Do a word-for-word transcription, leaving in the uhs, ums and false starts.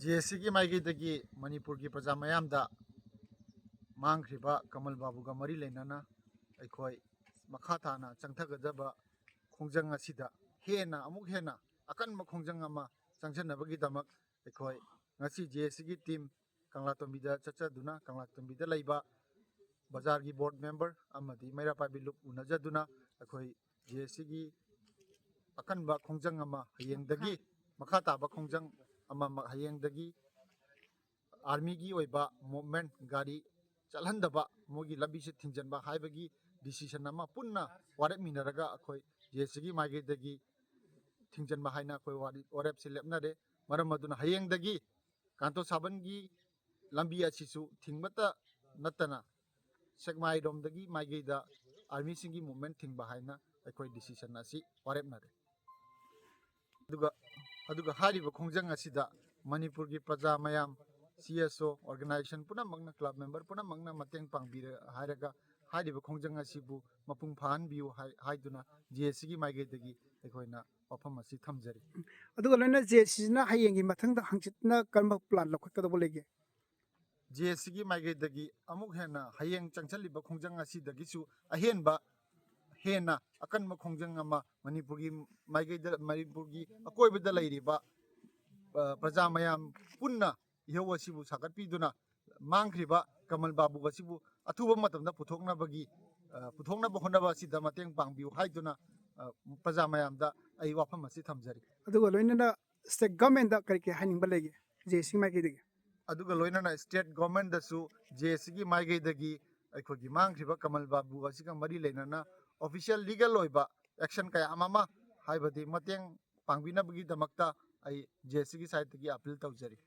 J ꯑꯦꯁ ꯁꯤꯒꯤ ꯃꯥꯏꯀꯩꯗꯒꯤ ꯃꯅꯤꯄꯨꯔꯒꯤ ꯄ꯭ꯔꯖꯥ ꯃꯌꯥꯝꯗ ꯃꯥꯡꯈ꯭ꯔꯤꯕ ꯀꯃꯜ ꯕꯥꯕꯨꯒ ꯃꯔꯤ ꯂꯩꯅꯅ ꯑꯩꯈꯣꯏ ꯃꯈꯥ ꯇꯥꯅ ꯆꯪꯊꯒꯗꯕ ꯈꯣꯡꯖꯪ ꯑꯁꯤꯗ ꯍꯦꯟꯅ, ꯑꯃꯨꯛ ꯍꯦꯟꯅ ꯑꯀꯟꯕ ꯈꯣꯡꯖꯪ ꯑꯃ ꯆꯪꯁꯤꯟꯅꯕꯒꯤꯗꯃꯛ ꯑꯩꯈꯣꯏ ꯉꯁꯤ ꯖꯦ ꯑꯦꯁ ꯁꯤꯒꯤ ꯇꯤꯝ ꯀꯪꯂꯥꯇꯣꯝꯕꯤꯗ ꯆꯠꯆꯗꯨꯅ, ꯀꯪꯂꯥꯇꯣꯝꯕꯤꯗ ꯂꯩꯕ ꯕꯖꯥꯔꯒꯤ ꯕꯣꯔꯗ ꯃꯦꯝꯕꯔ ꯑꯃꯗꯤ ꯃꯩꯔꯥ ꯄꯥꯏꯕꯤ ꯂꯨꯞ ꯎꯅꯖꯗꯨꯅ ꯑꯩꯈꯣꯏ ꯖꯦ ꯑꯦꯁ ꯁꯤꯒꯤ ꯑꯀꯟꯕ ꯈꯣꯡꯖꯪ ꯑꯃ ꯍꯌꯦꯡꯗꯒꯤ, ꯃꯈꯥ ꯇꯥꯕ ꯈꯣꯡꯖꯪ ꯑꯃ ꯍꯌꯦꯡꯗꯒꯤ ꯑꯥꯔꯃꯤꯒꯤ ꯑꯣꯏꯕ ꯃꯨꯞꯃꯦꯟ, ꯒꯥꯔꯤ ꯆꯠꯍꯟꯗꯕ, ꯃꯣꯏꯒꯤ ꯂꯝꯕꯤꯁꯦ ꯊꯤꯡꯖꯤꯟꯕ ꯍꯥꯏꯕꯒꯤ ꯗꯤꯁꯤꯖꯟ ꯑꯃ ꯄꯨꯟꯅ ꯋꯥꯔꯦꯞꯃꯤꯟꯅꯔꯒ ꯑꯩꯈꯣꯏ ꯖꯦ ꯑꯦꯁ ꯁꯤꯒꯤ ꯃꯥꯏꯀꯩꯗꯒꯤ ꯊꯤꯡꯖꯤꯟꯕ ꯍꯥꯏꯅ ꯑꯩꯈꯣꯏ ꯋꯥꯔꯤ, ꯋꯥꯔꯦꯞꯁꯦ ꯂꯦꯞꯅꯔꯦ꯫ ꯃꯔꯝ ꯑꯗꯨꯅ ꯍꯌꯦꯡꯗꯒꯤ ꯀꯥꯟꯇꯣ ꯁꯥꯕꯟꯒꯤ ꯂꯝꯕꯤ ꯑꯁꯤꯁꯨ ꯊꯤꯡꯕꯇ ꯅꯠꯇꯅ ꯁꯦꯛꯃꯥꯏꯔꯣꯝꯗꯒꯤ ꯃꯥꯏꯀꯩꯗ ꯑꯥꯔꯃꯤꯁꯤꯡꯒꯤ ꯃꯨꯞꯃꯦꯟ ꯊꯤꯡꯕ ꯍꯥꯏꯅ ꯑꯩꯈꯣꯏ ꯗꯤꯁꯤꯖꯟ ꯑꯁꯤ ꯋꯥꯔꯦꯞꯅꯔꯦ꯫ ꯑꯗꯨꯒ, ꯑꯗꯨꯒ ꯍꯥꯏꯔꯤꯕ ꯈꯣꯡꯖꯪ ꯑꯁꯤꯗ ꯃꯅꯤꯄꯨꯔꯒꯤ ꯄ꯭ꯔꯖꯥ ꯃꯌꯥꯝ, ꯁꯤ ꯑꯦꯁ ꯑꯣ ꯑꯣꯔꯒꯅꯥꯏꯖꯦꯁꯟ ꯄꯨꯝꯅꯃꯛꯅ, ꯀ꯭ꯂꯕ ꯃꯦꯝꯕꯔ ꯄꯨꯝꯅꯃꯛꯅ ꯃꯇꯦꯡ ꯄꯥꯡꯕꯤꯔ ꯍꯥꯏꯔꯒ ꯍꯥꯏꯔꯤꯕ ꯈꯣꯡꯖꯪ ꯑꯁꯤꯕꯨ ꯃꯄꯨꯡ ꯐꯥꯍꯟꯕꯤꯌꯨ ꯍꯥꯏ-, ꯍꯥꯏꯗꯨꯅ ꯖꯦ ꯑꯦꯁ ꯁꯤꯒꯤ ꯃꯥꯏꯀꯩꯗꯒꯤ ꯑꯩꯈꯣꯏꯅ ꯋꯥꯐꯝ ꯑꯁꯤ ꯊꯝꯖꯔꯤ꯫ ꯑꯗꯨꯒ ꯂꯣꯏꯅ ꯖꯦ ꯑꯦꯁ ꯁꯤꯅ ꯍꯌꯦꯡꯒꯤ ꯃꯊꯪꯗ ꯍꯪꯆꯤꯠꯅ ꯀꯔꯝꯕ ꯄ꯭ꯂꯥꯟ ꯂꯧꯈꯠꯀꯗꯧꯕ ꯂꯩꯒꯦ? ꯖꯦ ꯑꯦꯁ ꯁꯤꯒꯤ ꯃꯥꯏꯀꯩꯗꯒꯤ ꯑꯃꯨꯛ ꯍꯦꯟꯅ ꯍꯌꯦꯡ ꯆꯪꯁꯤꯜꯂꯤꯕ ꯈꯣꯡꯖꯪ ꯑꯁꯤꯗꯒꯤꯁꯨ ꯑꯍꯦꯟꯕ, ꯍꯦꯟꯅ ꯑꯀꯟꯕ ꯈꯣꯡꯖꯪ ꯑꯃ ꯃꯅꯤꯄꯨꯔꯒꯤ ꯃꯥꯏꯀꯩꯗ, ꯃꯅꯤꯄꯨꯔꯒꯤ ꯑꯀꯣꯏꯕꯗ ꯂꯩꯔꯤꯕ, ꯑ, ꯄ꯭ꯔꯖꯥ ꯃꯌꯥꯝ ꯄꯨꯟꯅ ꯏꯍꯧ ꯑꯁꯤꯕꯨ ꯁꯥꯒꯠꯄꯤꯗꯨꯅ ꯃꯥꯡꯈ꯭ꯔꯤꯕ ꯀꯃꯜ ꯕꯥꯕꯨ ꯑꯁꯤꯕꯨ ꯑꯊꯨꯕ ꯃꯇꯝꯗ ꯄꯨꯊꯣꯛꯅꯕꯒꯤ, ꯑ, ꯄꯨꯊꯣꯛꯅꯕ ꯍꯣꯠꯅꯕ ꯑꯁꯤꯗ ꯃꯇꯦꯡ ꯄꯥꯡꯕꯤꯌꯨ ꯍꯥꯏꯗꯨꯅ, ꯑ, ꯄ꯭ꯔꯖꯥ ꯃꯌꯥꯝꯗ ꯑꯩ ꯋꯥꯐꯝ ꯑꯁꯤ ꯊꯝꯖꯔꯤ꯫ ꯑꯗꯨꯒ ꯂꯣꯏꯅꯅ ꯁ꯭ꯇꯦꯠ ꯒꯚꯔꯟꯃꯦꯟꯗ ꯀꯔꯤ ꯀꯔꯤ ꯍꯥꯏꯅꯤꯡꯕ ꯂꯩꯒꯦ ꯖꯦ ꯑꯦꯁ ꯁꯤ ꯃꯥꯏꯀꯩꯗꯒꯤ? ꯑꯗꯨꯒ ꯂꯣꯏꯅꯅ ꯁ꯭ꯇꯦꯠ ꯒꯚꯔꯟꯃꯦꯟꯗꯁꯨ ꯖꯦ ꯑꯦꯁ ꯁꯤꯒꯤ ꯃꯥꯏꯀꯩꯗꯒꯤ ꯑꯩꯈꯣꯏꯒꯤ ꯃꯥꯡꯈ꯭ꯔꯤꯕ ꯀꯃꯜ ꯕꯥꯕꯨ ꯑꯁꯤꯒ ꯃꯔꯤ ꯂꯩꯅꯅ ꯑꯣꯐꯤꯁꯤꯌꯦꯜ ꯂꯤꯒꯦꯜ ꯑꯣꯏꯕ ꯑꯦꯛꯁꯟ ꯀꯌꯥ ꯑꯃ ꯑꯃ, ꯍꯥꯏꯕꯗꯤ ꯃꯇꯦꯡ ꯄꯥꯡꯕꯤꯅꯕꯒꯤꯗꯃꯛꯇ ꯑꯩ ꯖꯦ ꯑꯦꯁ ꯁꯤꯒꯤ ꯁꯥꯏꯠꯇꯒꯤ ꯑꯄꯤꯜ ꯇꯧꯖꯔꯤ꯫